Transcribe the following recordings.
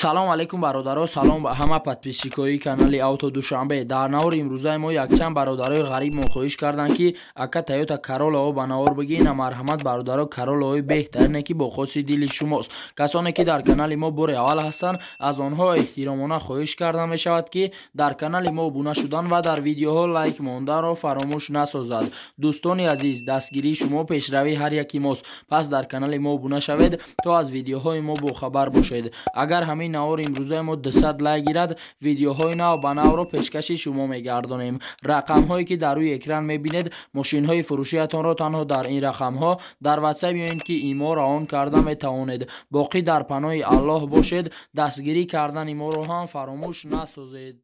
Салом алейкум, бародаро, салом ба ҳама подписчикои канали Авто Душанбе. Дар навори имрӯзаи мо якчанд бародарои ғариб мо хоҳиш карданд, ки ака, Тойота Королао ба навор бигӣ. На, марҳамат, бародаро, Королаои беҳтарине, ки бо хоси дили шумост. Касоне ки дар канали мо бори аввал ҳастанд, аз онҳо эҳтиромона хоҳиш карда мешавад, ки дар канали мо обуна шудан ва дар видеоҳо лайк монданро фаромӯш насозад. Дӯстони азиз, дастгирии шумо пешравии ҳар яки мост, пас дар канали мо обуна шавед, то аз видеоҳои мо бохабар бошед. Агар ҳамин навори имрӯзаи мо 200 лайк гирад, видеоҳои нав ба навро пешкаши шумо мегардонем. Рақамҳое ки дар рӯи экран мебинед, мошинҳои фурӯшиятонро танҳо дар ин рақамҳо дар Ватсап ё ин ки ИМО равон карда метавонед. Боқӣ дар паноҳи Аллоҳ бошед, дастгирӣ кардани моро ҳам фаромӯш насозед.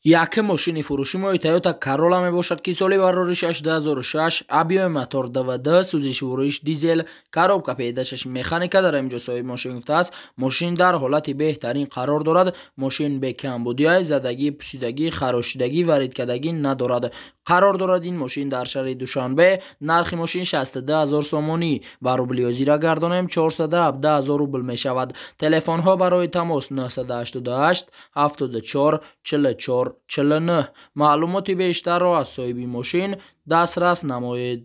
Якум мошини фурӯши мои Тойота Королла мебошад, ки соли бароришаш 2006, объёми мотор 2,2, сӯзишвориш дизел, коробка передачаш механика. Дар инҷо соҳиби мошин гуфтааст, мошин дар ҳолати беҳтарин қарор дорад. Мошин бекамбудиай, задагӣ, пусидагӣ, харошидагӣ, варидкардагӣ надорад. Қарор дорад ин мошин дар шаҳри Душанбе. Нархи мошин 62 ҳазор сомонӣ, ба рубли ҳозира гардонем, 417 ҳазор рубл мешавад. Телефонҳо барои тамос 988 74 44 49. Маълумоти бештарро аз соҳиби мошин дастрас намоед.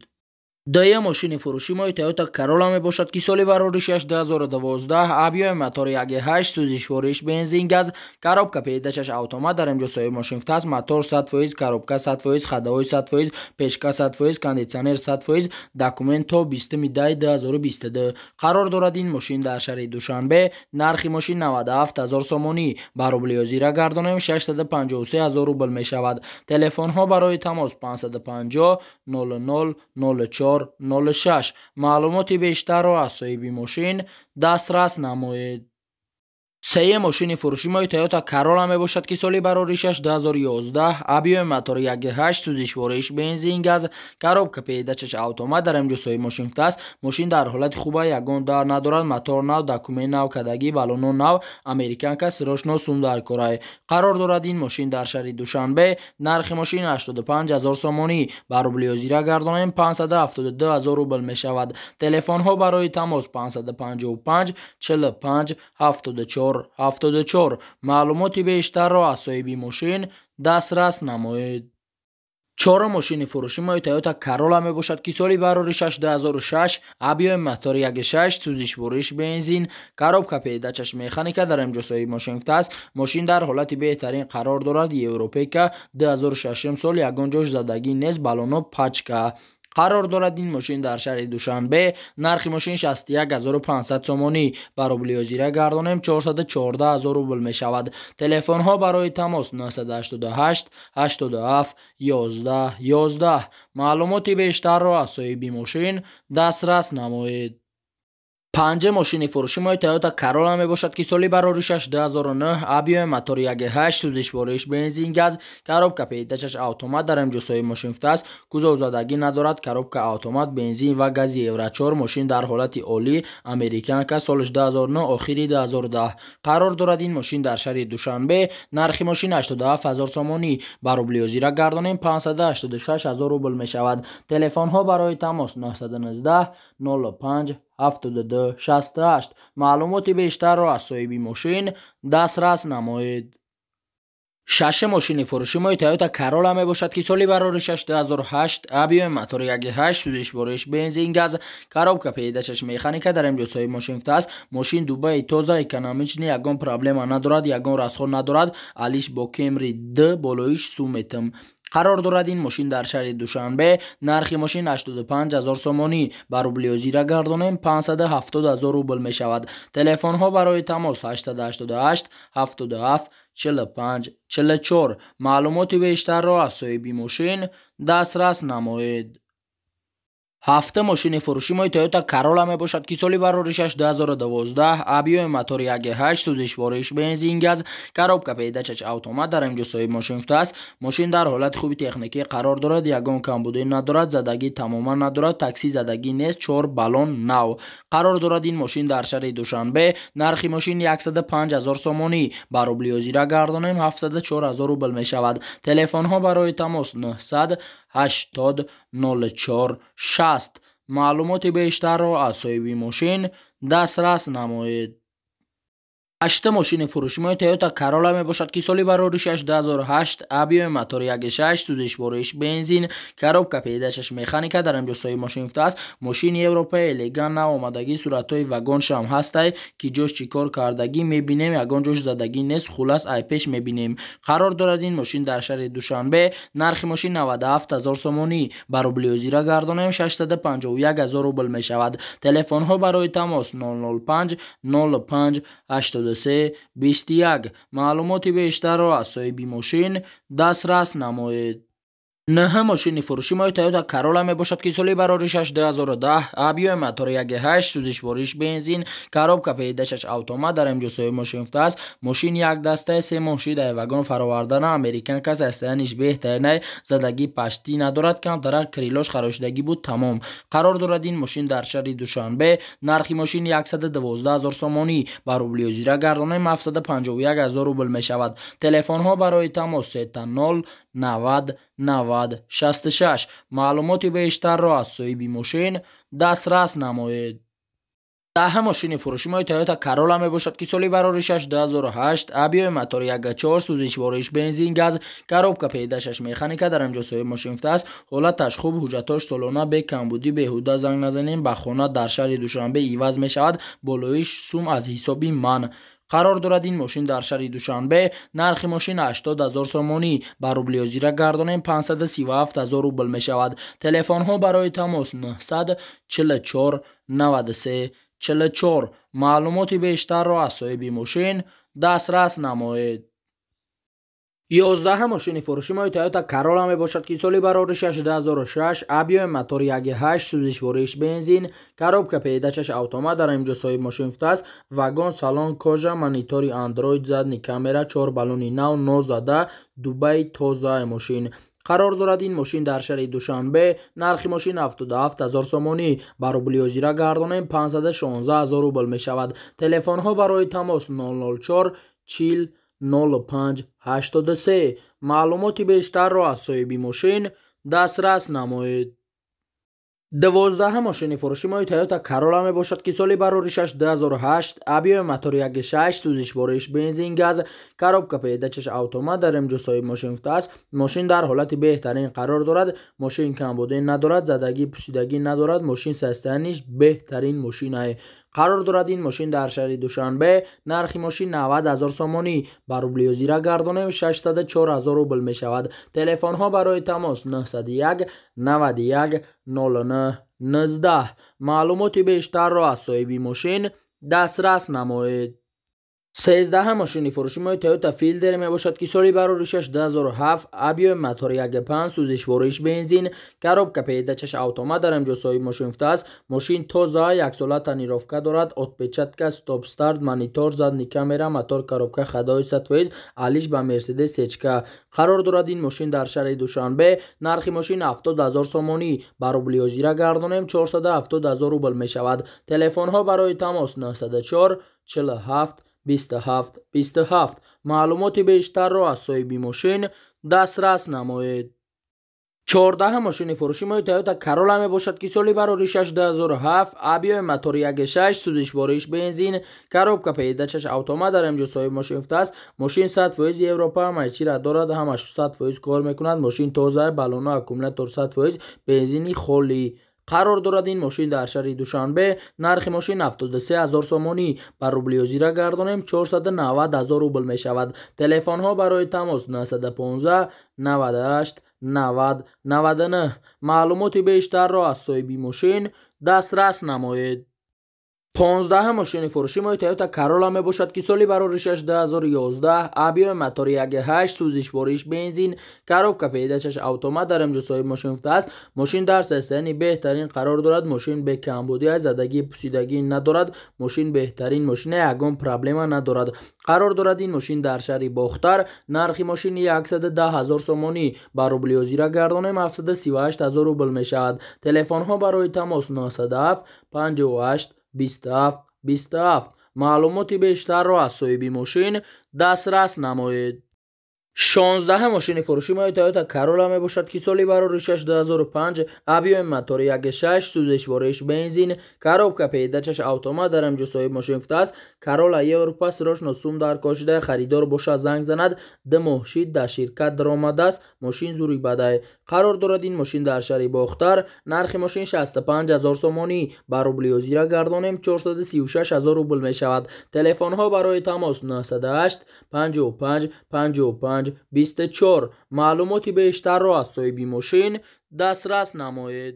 Дуюм мошини фурӯши мои Тойота Королла мебошад, ки соли бароришаш 2012, объёми мотори 1,8, сӯзишвориш бензин газ, коробка передачаш автомат. Дар инҷо соҳиби мошин гуфтааст, мотор 100%, коробка 100%, ходовой 100%, печка 100%, кондитсионер 100%, документ то 20-10-2022. Қарор дорад ин мошин дар шаҳри Душанбе. Нархи мошин 97 ҳазор сомонӣ, ба рубли ҳозира гардонем, 653 ҳазор рубл мешавад. Телефонҳо барои тамос 550 00 04 06. Маълумоти бештарро аз соҳиби мошин дастрас намоед. Сеюм мошини фурӯши мои Тойота Королла мебошад, ки соли бароришаш 2011, объёми мотори 1,8, сӯзишвориш бензин газ, коробка передачаш автомат. Дар инҷо соҳиби мошин гуфтааст, мошин дар ҳолати хуба, ягон дар надорад, мотор нав, документ нав кардагӣ, баллоно нав, американка, срочно сум дар корай. Қарор дорад ин мошин дар шаҳри Душанбе. Нархи мошин 85 ҳазор сомонӣ, ба рубли ҳозира гардонем, 572 ҳазор рубл мешавад. Телефонҳо барои тамос 555 45 74 74. Маълумоти бештарро аз соҳиби мошин дастрас намоед. Чорум мошини фурӯши мои Тойота Королла мебошад, ки соли бароришаш 2006, объёми мотори 1,6, сӯзишвориш бензин, коробка передачаш механика. Дар инҷо соҳиби мошин гуфтааст, мошин дар ҳолати беҳтарин қарор дорад, европейка, 2006 сол, ягон ҷош задагӣ нест, баллоно пачка. Қарор дорад ин мошин дар шаҳри Душанбе. Нархи мошин 61 500 сомонӣ, ба рубли ҳозира гардонем, 414 ҳазор рубл мешавад. Телефонҳо барои тамос 988 87 11 11. Маълумоти бештарро аз соҳиби мошин дастрас намоед. Панҷум мошини фурӯши мои Тойота Королла мебошад, ки соли бароришаш 2009, объёми мотори 1,8, сӯзишвориш бензин газ, коробка передачаш автомат. Дар инҷо соҳиби мошин гуфтааст, кузовзадагӣ надорад, коробка автомат, бензин ва гази евро 4. Мошин дар ҳолати олӣ, американка, солаш 2009, охири 2010. Қарор дорад ин мошин дар шаҳри Душанбе. Нархи мошин 87 ҳазор сомонӣ, ба рубли ҳозира гардонем, 586 ҳазор рубл мешавад. Телефонҳо барои тамос 919 05 72 68. Маълумоти бештарро аз соҳиби мошин дастрас намоед. Шашум мошини фурӯши мои Тойота Королла мебошад, ки соли бароришаш 2008, объёми мотори 1,8, сӯзишвориш бензин газ, коробка передачаш механика. Дар инҷо соҳиби мошин гуфтааст, мошин дубаи тоза, экономичный, ягон проблема надорад, ягон расход надорад, алиш бо Кемри д болоиш суметм. Қарор дорад ин мошин дар шаҳри Душанбе. Нархи мошин 85 ҳазор сомонӣ, ба рубли ҳозира гардонем, 570 ҳазор рубл мешавад. Телефонҳо барои тамос 888 77 45 44. Маълумоти бештарро аз соҳиби мошин дастрас намоед. Ҳафтум мошини фурӯши мои Тойота Королла мебошад, ки соли бароришаш 2012, объёми мотори 1,8, сӯзишвориш бензин газ, коробка передачаш автомат. Дар инҷо соҳиби мошин гуфтааст, мошин дар ҳолати хуби техникӣ қарор дорад, ягон камбудӣ надорад, задагӣ тамоман надорад, такси задагӣ нест, чор баллон нав. Қарор дорад ин мошин дар шаҳри Душанбе. Нархи мошин 105 ҳазор сомонӣ, ба рубли ҳозира гардонем, 704 ҳазор рубл мешавад. Телефонҳо барои тамос 900 80 04 60. Маълумоти бештарро аз соҳиби мошин дастрас намоед. Ҳашта мошини фурӯшимои Toyota Corolla мебошад, ки соли бароришаш 2008, объёми мотор 1.6, сӯзишвориш бензин, коробка передачаш механика. Дар инҷо соҳиби мошин гуфтааст: мошини Европа, элегант, навомадагӣ, суратҳои вагоншам ҳастай, ки ҷош чӣ кор кардагӣ мебинем, ягон ҷош задагӣ нест. Хулас, айпеш мебинем. Қарор дорад ин мошин дар шаҳри Душанбе. Нархи мошин 97 ҳазор сомонӣ, ба рубли ҳозира гардонем, 651 ҳазор рубл мешавад. Телефонҳо барои тамос 005 05 83 21. Маълумоти бештарро аз соҳиби мошин дастрас намоед. Наҳ мошини фурӯшимои Toyota Corolla мебошад, ки соли бароришаш 2010, объёми мотор 1.8, сӯзишвориш бензин, коробка передачаш автомат. Дар инҷо соҳиби мошин гуфтааст: мошин як дастаи, 3 моҳ шидаи вагон фаровардана, американка, состояниш беҳтаринай, задагӣ почти надорад, камтарак крылош харошидагӣ буд, тамом. Қарор дорад ин мошин дар шаҳри Душанбе. Нархи мошин 112 ҳазор сомонӣ, ба рубли ҳозира гардонем, 751 ҳазор рубл мешавад. Телефонҳо барои тамос 000 90 90 66. Маълумоти бештарро аз соҳиби мошин дастрас намоед. Даҳа мошини фурӯшимои Toyota Corolla мебошад, ки соли бароришаш 2008, объёми мотор 1.4, сӯзишвориш бензин, газ, коробка передачаш механика. Дар инҷо соҳиби мошин гуфтааст: ҳолаташ хуб, ҳуҷҷатҳош солона, бекамбудӣ, беҳуда занг назанем, ба хона дар шаҳри Душанбе иваз мешавад, болоиш сум аз ҳисоби ман. Қарор дорад ин мошин дар шаҳри Душанбе. Нархи мошин 80 ҳазор сомонӣ, ба рубли ҳозира гардонем, 537 ҳазор рубл мешавад. Телефонҳо барои тамос 944 93 44. Маълумоти бештарро аз соҳиби мошин дастрас намоед. 11 мошини фурӯшимои Toyota Corolla мебошад, ки соли бароришаш 2006, объёми мотор 1.8, сӯзишвориш бензин, коробка передачаш автомат. Дар инҷо соҳиби мошин гуфтааст: вагон, салон кожа, монитори Android, задний камера, чор баллони нав, нозада, Дубай, тозаи мошин. Қарор дорад ин мошин дар шаҳри Душанбе. Нархи мошин 77 ҳазор сомонӣ, ба рубли ҳозира гардонем, 516 ҳазор рубл мешавад. Телефонҳо барои тамос 004 40 05 83. Маълумоти бештарро аз соҳиби мошин дастрас намоед. 12 мошини фурӯшимои Toyota Corolla мебошад, ки соли бароришаш 2008, объёми мотор 1.6, сӯзишвориш бензин, газ, коробка передачаш автомат. Дар инҷо соҳиби мошин гуфтааст: мошин дар ҳолати беҳтарин қарор дорад, мошин камбудӣ надорад, задагӣ, пусидагӣ надорад, мошин состояниш беҳтарин мошинае. Қарор дорад ин мошин дар шаҳри Душанбе. Нархи мошин 90 ҳазор сомонӣ, ба рубли ҳозира гардонем, 604 ҳазор рубл мешавад. Телефонҳо барои тамос 901 91 09 19. Маълумоти бештарро аз соҳиби мошин дастрас намоед. 13 мошини фурӯшимои Toyota Fielder мебошад, ки соли бароришаш 2007, объёми мотор 1.5, сӯзишвориш бензин, коробка передачаш автомат. Дар инҷо соҳиби мошин гуфтааст: мошин тоза, яксола тонировка дорад, отпечатка, стоп старт, монитор, задний камера, мотор, коробка ходовой 100%, алиш ба Мерседес сечка. Қарор дорад ин мошин дар шаҳри Душанбе. Нархи мошин 70 ҳазор сомонӣ, ба рубли ҳозира гардонем, 470 ҳазор рубл мешавад. Телефонҳо барои тамос 904 47 27 27. Маълумоти бештарро аз соҳиби мошин дастрас намоед. 14 мошини фурӯшимои Toyota Corolla мебошад, ки соли бароришаш 2007, объёми мотор 1.6, сӯзишвориш бензин, коробка передачаш автомат. Дар инҷо соҳиби мошин гуфтааст: мошин 100% Европа, ҳамаи чира дорад, ҳамаш 100% кор мекунад, мошин тоза, баллону аккумулятор 100%, бензини холӣ. Қарор дорад ин мошин дар шаҳри Душанбе. Нархи мошин 73 ҳазор сомонӣ, ба рубли ҳозира гардонем, 490 ҳазор рубл мешавад. Телефонҳо барои тамос 915 98 90 99. Маълумоти бештарро аз соҳиби мошин дастрас намоед. 15 мошини фурӯшимои Toyota Corolla мебошад, ки соли бароришаш 2011, объёми мотор 1.8, сӯзишвориш бензин, коробка передачаш автомат. Дар инҷо соҳиби мошин гуфтааст: мошин дар состоянии беҳтарин қарор дорад, мошин бекамбудӣ аст, задагӣ, пусидагӣ надорад, мошин беҳтарин мошина, ягон проблема надорад. Қарор дорад ин мошин дар шаҳри Бохтар. Нархи мошин 110 ҳазор сомонӣ, ба рубли ҳозира гардонем, 738 ҳазор рубл мешавад. Телефонҳо барои тамос 907 58 27 27. Маълумоти бештарро аз соҳиби мошин дастрас намоед. 16 мошини фурӯши мои Toyota Corolla мебошад, ки соли бароришаш 2005, объёми мотори 1.6, сӯзишвориш бензин, коробка передачаш автомат. Дар инҷо соҳиб мошин гуфтааст, Corolla Европа, срочно сум дар кор шуда, харидор бошад, занг занад. 2 моҳ шид дар ширкат даромадааст. Мошин зури бадай. Қарор дорад ин мошин дар шаҳри Бохтар. Нархи мошин 65 ҳазор сомонӣ, ба рубли ҳозира гардонем, 436 ҳазор рубл мешавад. Телефонҳо барои тамос 908 55 55 24. Маълумоти бештарро аз соҳиби мошин дастрас намоед.